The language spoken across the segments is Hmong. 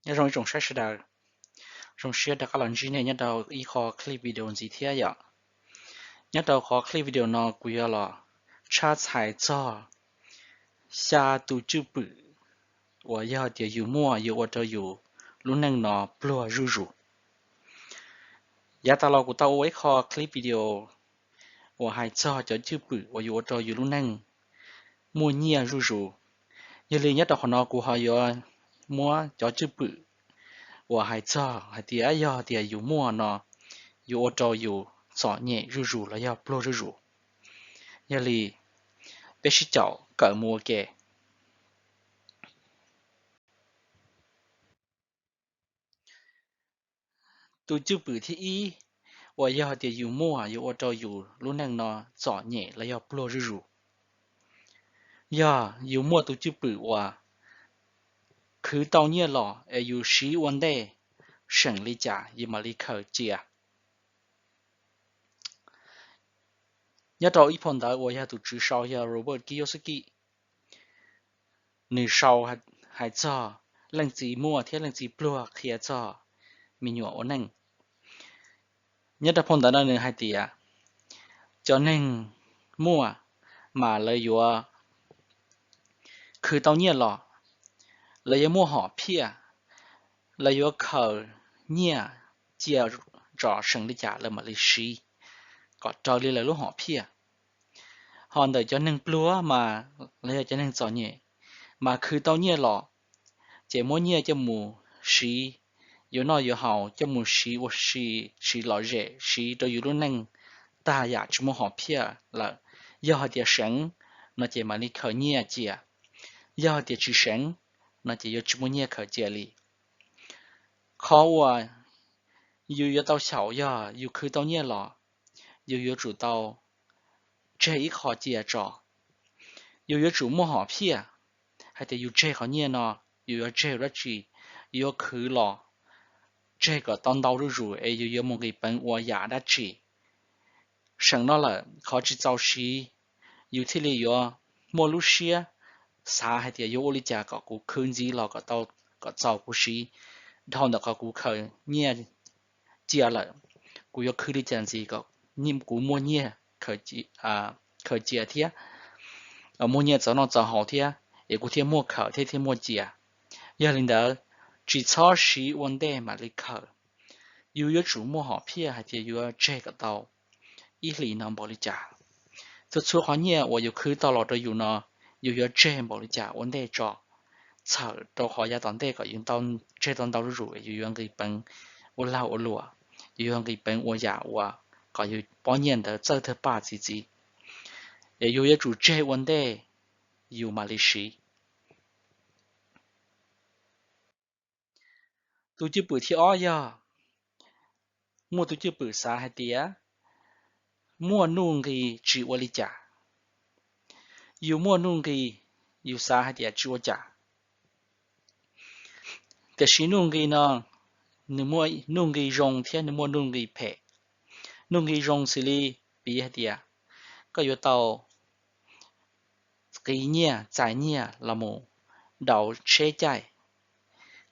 Nyob zoo ib tsoom saib sawv daws, zoo siab rov qab los ntsib nej nyob rau ib qho clip video ntxiv thiab yom. Nyob rau qhov clip video no kuv yuav los tshab txhais txog xya tus cwj pwm uas yog tias yus muaj yuav ua rau yus lub neej no pluag zuj zus. Yav tas los kuv tau ua ib qho clip video uas hais txog cov cwj pwm uas yuav ua rau yus lub neej muaj nyiaj zuj zus. Yog li nyob rau qhov no kuv ho yuav muab cov cwj pwm uas hais txog hais tias yog tias yus muaj no yuav ua rau yus txom nyem zuj zus los yog pluag zuj zus. Yog li peb sib caum kawm mus ua ke. Tus cwj pwm thib ib uas yog tias yus muaj yuav ua rau yus lub neej no txom nyem los yog pluag zuj zus, yog yus muaj tus cwj pwm uas khwv tau nyiaj los es yus siv ua ntej, seem li cas yus mam li khaws cia. Nyob rau ib phau ntawv uas yog tus tswv sau yog Robert Kiyosaki, nws sau hais txog leej txiv muaj thiab leej txiv pluag qhia txog me nyuam ua neej. Nyob rau phau ntawv no nws hais tias cov neeg muaj mas lawv yuav khwv tau nyiaj los, lawv yuav muaj hom phiaj, lawv yuav khaws nyiaj cia tso seem li cas lawv mam li siv kom raws li lawv lub hom phiaj. Ho ntawm cov neeg pluag mas los yog cov neeg txom nyem mas khwv tau nyiaj los ces muab nyiaj coj mus siv, yuav noj yuav haus coj mus siv ua si, siv lom zem, siv rau yus lub neej tag yam tsis muaj hom phiaj lawm. Yog hais tias seev no ces mam li khaws nyiaj cia, yog hais tias tsis seev no ces yuav tsis muaj nyiaj khaws cia li. Qhov uas yus yuav tau xyaum yog yus khwv tau nyiaj los, yus yuav tsum tau tseg ib qho cia tso. Yus yuav tsum muaj hom phiaj hais tias yus tseg qhov nyiaj no, yus yuav tseg ua dab tsi, yuav khwv los tseg kom tau ntau zuj zus es yus yuav mus nqis peev ua yam dab tsi. Seem no lawm qhov tsis txaus siv, yus thiaj li yuav muaj lub siab xav hais tias yuav ua li cas kom kuv khwv ntxiv los kom txaus kuv siv dhau ntawm qhov kuv khaws nyiaj cia lawm. Kuv yuav khwv li cas ntxiv kom kuv muaj nyiaj khaws cia thiab, muaj nyiaj txaus noj txaus haus thiab es kuv thiaj muaj khaws thiab thiaj muaj cia. Yog li ntawd, tsis txhob siv ua ntej mam li khaws. Yus yuav tsum muaj hom phiaj hais tias yuav tseg kom tau ib hlis no npaum li cas. Txhua txhua qhov nyiaj uas yus khwv tau los rau yus no, yus yuav tseg npaum li cas ua ntej tso, txhawm rau qhov yav tom ntej kom yus tseg tau ntau zuj zus es yus yuav nqis peev ua lag ua luam, yus yuav nqis peev ua yam uas kom yus pob nyiaj ntawd txawj tawg paj txi txiv. Es yus yuav tsum tseg ua ntej yus mam li siv. Tus cwj pwm thib ob yog muaj tus cwj pwm xav hais tias muaj nuj nqis tsis ua li cas. Yus muaj nuj nqis, yus xav hais tias tsis ua cas. Tiam sis nuj nqis no, nws muaj nuj nqis zoo thiab nws muaj nuj nqis phem. Nuj nqis zoo xws li piv hais tias koj yuav tau qiv nyiaj txais nyiaj los mus daus tsheb caij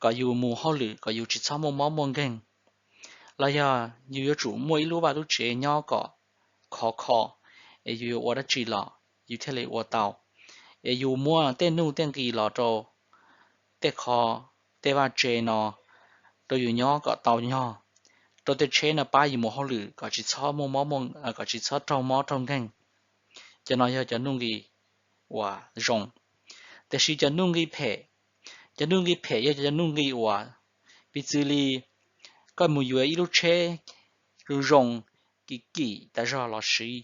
kom yus mus hauj lwm kom yus tsis txhob muaj mob muaj nkeeg, los yog yus yuav tsum muaj ib lub vaj lub tsev nyob kom khov kho, es yus yuav ua dab tsi los yus thiaj li ua tau. Es yus muab tej nuj tej nqis los rau tej qho, tej vaj tse no rau yus nyob kom tau nyog, rau tej tsheb no pab yus mus hauj lwm kom tsis txhob muaj mob, kom tsis txhob raug mob raug nkeeg. Cov no yog cov nuj nqis uas zoo. Tiam sis cov nuj nqis phem, cov nuj nqis phem yog cov nuj nqis uas piv txwv li koj mus yuav ib lub tsheb zoo zoo, kim kim tas zog los siv,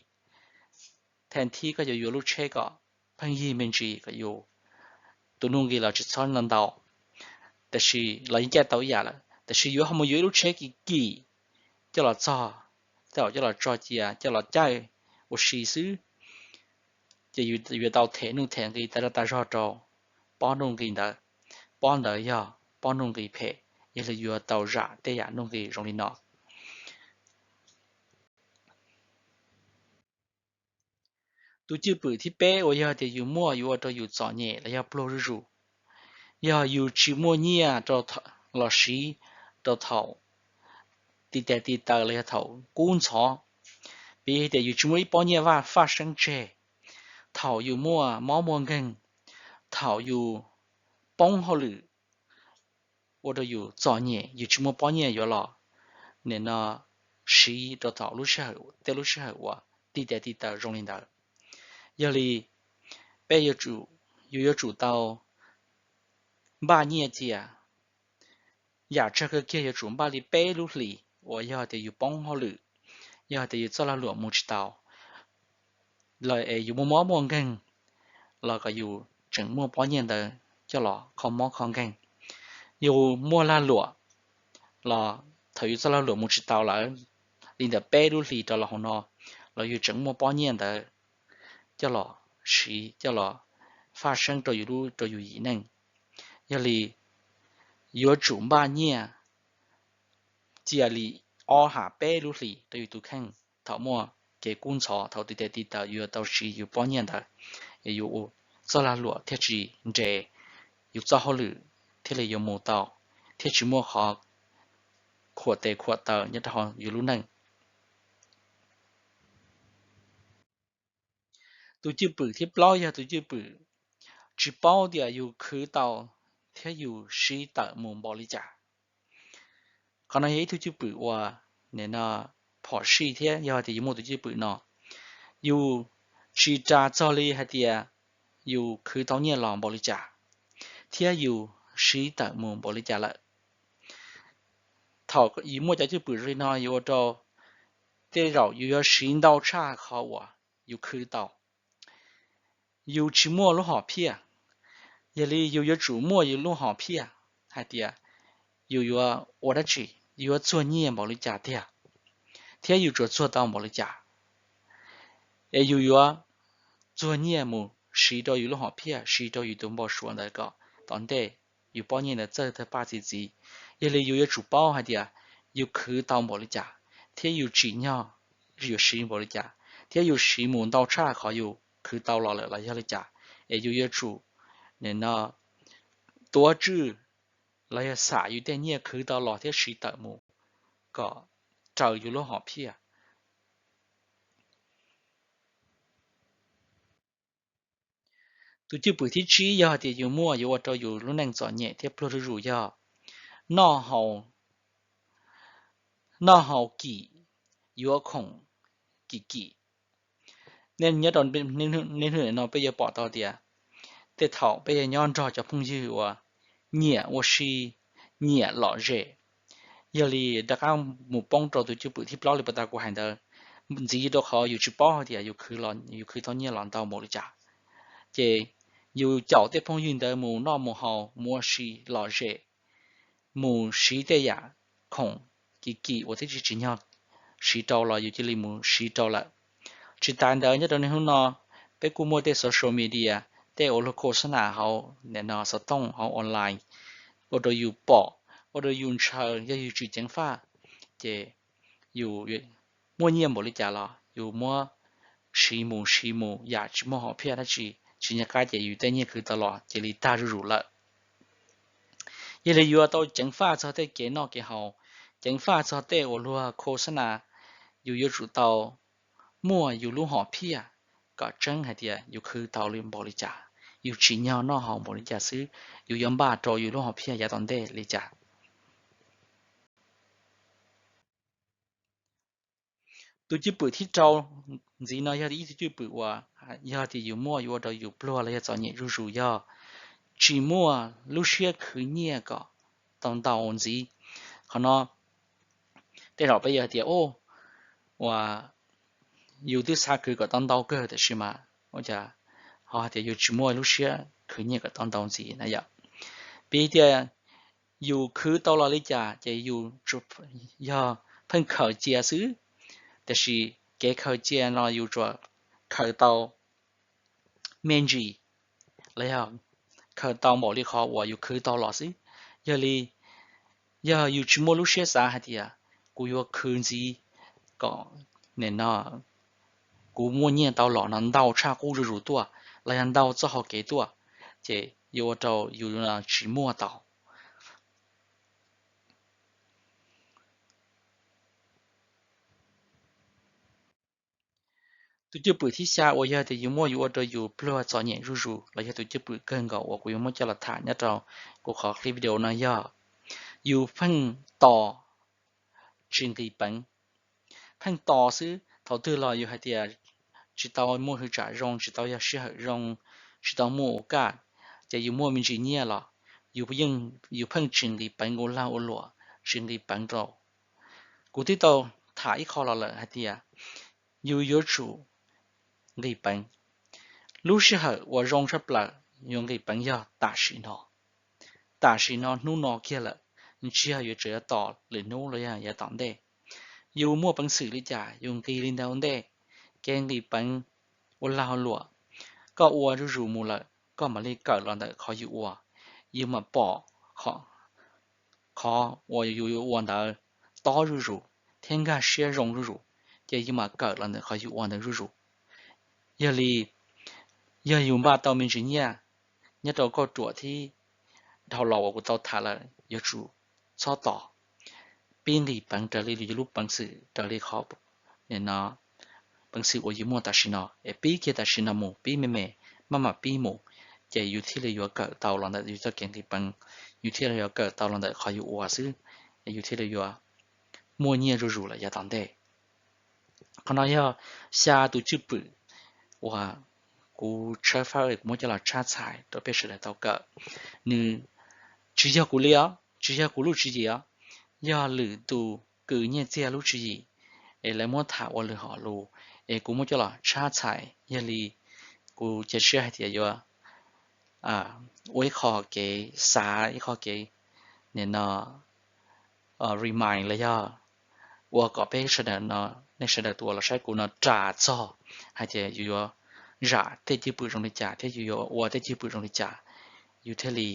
thaum thib koj yuav yuav lub tsheb kom pheej yig me ntsis kom yus tus nuj nqis los tsis txhob ntau ntau, tiam sis los yeej caij tau ib yam lawm, tiam sis yuav ho mus yuav ib lub tsheb kim kim coj los txog, tej zaum coj los tso cia coj los caij ua si xwb, ces yus yuav tau them nuj them nqis tas zog tas zog rau pob nuj nqis ntawd. Pob ntawd yog pob nuj nqis phem, yog li yuav tau zam tej yam nuj nqis zoo li no. Tus cwj pwm thib peb uas yog tias yus muaj yuav ua rau yus txom nyem los yog pluag zuj zus, yog yus tsis muaj nyiaj rau los siv rau thaum ti tes ti taw los yog thaum kub ntxhov. Piv tias yus tsis muaj ib pob nyiaj vaj faj seeb tseg, thaum yus muaj mob muaj nkeeg, thaum yus poob hauj lwm, ua rau yus txom nyem, yus tsis muaj pob nyiaj yuav los nim no siv rau thaum lub sij hawm, tej lub sij hawm uas ti tes ti taw zoo li ntawd. Yog li peb yuav tsum, yus yuav tsum tau npaj nyiaj cia. Yam tsawg kawg kiag yuav tsum npaj li peb lub hlis uas yog tias yus poob hauj lwm, yog tias yus txoj lag luam mus tsis tau, los es yus muaj mob muaj nkeeg, los kom yus tseem muaj pob nyiaj ntawd coj los kho mob kho nkeeg. Yus muaj lag luam los thaum yus txoj lag luam mus tsis tau lawm, li ntawm peb lub hlis rov los hauv no, los yus tseem muaj pob nyiaj ntawd coj los siv coj los faj seeb rau yus lub, rau yus yim neej. Yog li yuav tsum npaj nyiaj cia li ob ham peb lub hlis rau yus tus kheej. Thaum muaj kev kub ntxhov, thaum ti tes ti taw, yus yuav tau siv yus pob nyiaj ntawd, es yus txoj lag luam thiaj tsis nres, yus txoj hauj lwm thiaj li yuav mus tau, thiaj tsis muaj qhov khuam tes khuam taw nyob rau hauv yus lub neej. Tus cwj pwm thib plaub yog tus cwj pwm tsis paub tias yus khwv tau thiab yus siv tawm mus npaum li cas. Qhov no yog ib tug cwj pwm uas nim no phom sij thiab yog tias yus muaj tus cwj pwm no, yus tsis ras txog li hais tias yus khwv tau nyiaj los npaum li cas thiab yus siv tawm mus npaum li cas lawm. Thaum yus muaj cov cwj pwm zoo li no yuav ua rau tej zaum yus yuav siv ntau tshaj qhov uas yus khwv tau. Yus tsis muaj lub hom phiaj, yog li yus yuav tsum muaj yus lub hom phiaj hais tias yus yuav ua dab tsi, yus yuav txuag nyiaj npaum li cas tiag, thiab yus tsuas txuag tau npaum li cas. Es yus yuav txuag nyiaj mus siv rau yus lub hom phiaj, siv rau yus tus npau suav ntawd kom tom ntej yus pob nyiaj ntawd txawj tawg paj txi txiv. Yog li yus yuav tsum paub hais tias yus khwv tau npaum li cas, thiab yus tsim nyog yuav siv npaum li cas, thiab yus siv mus ntau tshaj qhov yus khwv tau los lawm los yog li cas. Es yus yuav tsum nim no tuav tswj los yog xam yus tej nyiaj khwv tau los thiab siv tawm mus kom raws yus lub hom phiaj. Tus cwj pwm thib tsib yog tias yus muaj yuav ua rau yus lub neej txom nyem thiab pluag zuj zus yog noj haus, noj haus kim, yuav khoom kim kim. Nej nyob rau niaj hnub no peb yuav pom tau tias tej thaum peb yuav nyob nrog cov phooj ywg uas nyiam ua si, nyiam lom zem, yog li rov qab mus poob rau tus cwj pwm thib plaub li puag ta kuv hais ntawd, ntxiv rau qhov yus tsis paub hais tias yus khwv tau nyiaj los ntau npaum li cas. Ces yus caum tej phooj ywg ntawd mus noj mus haus, mus ua si lom zem, mus siv tej yam khoom kim kim uas twb tsis tsim nyog siv rau los yus cia li mus siv rau lawm. Tsis tas ntawd nyob rau niaj hnub no peb kuj muaj tej social media, tej uas luag khos xab nas hauv nim no xov tooj hauv online, ua rau yus pom, ua rau yus ntshaw, yog yus tsis ceev faj ces yus muaj nyiaj npaum li cas los yus muab siv mus siv mus yam tsis muaj hom phiaj dab tsi, tsis nco qab ces yus tej nyiaj khwv tau los cia li tag zuj zus lawm. Yog li yuav tau ceev faj txog tej kev noj kev haus, ceev faj txog tej uas luag khos xab nas, yus yuav tsum tau muaj yus lub hom phiaj kom tseeb hais tias yus khwv tau li npaum li cas, yus tsim nyog noj haus npaum li cas xwb, yus yuav npaj rau yus lub hom phiaj yav tom ntej li cas. Tus cwj pwm thib rau ntxiv no yog ib tug cwj pwm uas yog tias yus muaj yuav ua rau yus pluag los yog txom nyem zuj zus yog tsis muaj lub siab khwv nyiaj kom tau ntau ntxiv. Qhov no tej zaum peb yuav hais tias, uas yus twb xav khwv kom tau ntau kawg tab sis mas ua cas ho hais tias yus tsis muaj lub siab khwv nyiaj kom tau ntau ntxiv na yom. Piv tias yus khwv tau los li cas ces yus yog pheej khaws cia xwb, tiam sis kev khaws cia no yus tsuas khaws tau me ntsis los yog khaws tau npaum li qhov uas yus khwv tau los xwb. Yog li, yog yus tsis muaj lub siab xav hais tias kuv yuav khwv ntxiv kom nim no kuv muaj nyiaj tau los no ntau tshaj qub zuj zus tuaj los yog ntau txoj hau kev tuaj, ces yuav ua rau yus tsis muaj tau. Tus cwj pwm thib xya uas yog tias yus muaj yus ua rau yus pluag txom nyem zuj zus los yog tus cwj pwm kawg nkaus uas kuv yuav muab coj los tham nyob rau kuv qhov clip video no yog yus pheej tos tsis nqis peev. Pheej tos xwb, thaum twg los yus hais tias tsis tau muaj hwj tsam zoo, tsis tau yog sij hawm zoo, tsis tau muaj ua kaj, ces yus muaj me ntsis nyiaj los yus yeej, yus pheej tsis nqis peev ua lag ua luam, tsis nqis peev rau. Kuv twb tau tham ib qho los lawm hais tias yus yuav tsum nqis peev. Lub sij hawm uas zoo tshaj plaws yuav nqis peev yog tam sim no. Tam sim no hnub no kiag lawm, tsis yog yuav tseem yuav tos lwm hnub los yog yav tom ntej. Yus muaj peev xwm li cas yus nqis li ntawd ua ntej. Kev nqis peev ua lag ua luam, koj ua zuj zus mus lawm koj mam li kawm los ntawm qhov yus ua, yus mam pom qhov uas yus yuav ua ntawd tob zuj zus thiab nkag siab zoo zuj zus, ces yus mam kawm los ntawm qhov yus ua ntawd zuj zus. Yog li, yog yus npaj tau me ntsis nyiaj nyob rau kauj ruam thib dhau los uas kuv tau tham lawm, yuav tsum txhob tos, pib nqis peev raws li yus lub peev xwm, raws li qhov, no, peev xwm uas yus muaj tam sim no es pib kiag tam sim no mus, pib me me, maj mam pib mus, ces yus thiaj li yuav kawm tau los ntawm yus txoj kev nqis peev, yus thiaj li yuav kawm tau los ntawm qhov yus ua xwb, yus thiaj li yuav muaj nyiaj zuj zus lawm yav tom ntej. Qhov no yog xya tus cwj pwm uas kuv tshawb fawb kuv muab coj los tshab txhais rau peb sawv daws tau kawm. Nws tsis yog kuv li os, tsis yog kuv lub tswv yim os, yog lwm tus kws nyiaj txiag lub tswv yim es lawv muab tham ua lwm hom lus es kuv muab coj los tshab txhais. Yog li kuv cia siab hais tias yuav ua ib qho kev xav, ib qho kev, no, remind los yog ua kom peb sawv daws, nej sawv daws tus uas los saib kuv no ras txog hais tias yus yuav zam tej cwj pwm zoo li cas thiab yus yuav ua tej cwj pwm zoo li cas, yus thiaj li,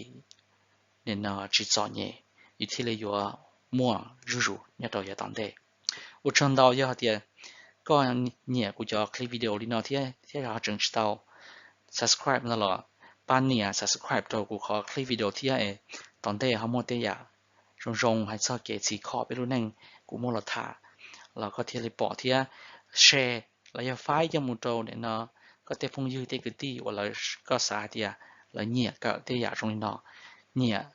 no, tsis txom nyem, yus thiaj li yuav muaj zuj zus nyob rau yav tom ntej. Ua tsaug ntau yog tias koj nyiam kuv cov clip video li no thiab, thiab ho tseem tsis tau subscribe no los pab nias subscribe rau kuv qhov clip video thiab es tom ntej ho muaj tej yam zoo zoo hais txog kev txhim kho peb lub neej kuv muab los tham los koj thiaj li pom thiab share los yog faib coj mus rau, no, koj tej phooj ywg tej kwv tij uas lawv, koj xav hais tias lawv nyiam kawm tej yam zoo li no, nyiam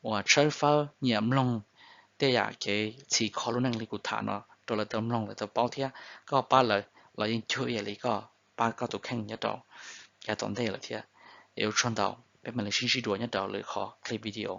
uas tshawb fawb, nyiam mloog tej yam kev txhim kho lub neej li kuv tham no rau lawv tau mloog lawv tau paub thiab koj pab lawv los yeej cuag ib yam li koj pab koj tus kheej nyob rau yav tom ntej lawm thiab. Es ua tsaug ntau, peb mam li sib ntsib dua nyob rau lwm qhov clip video.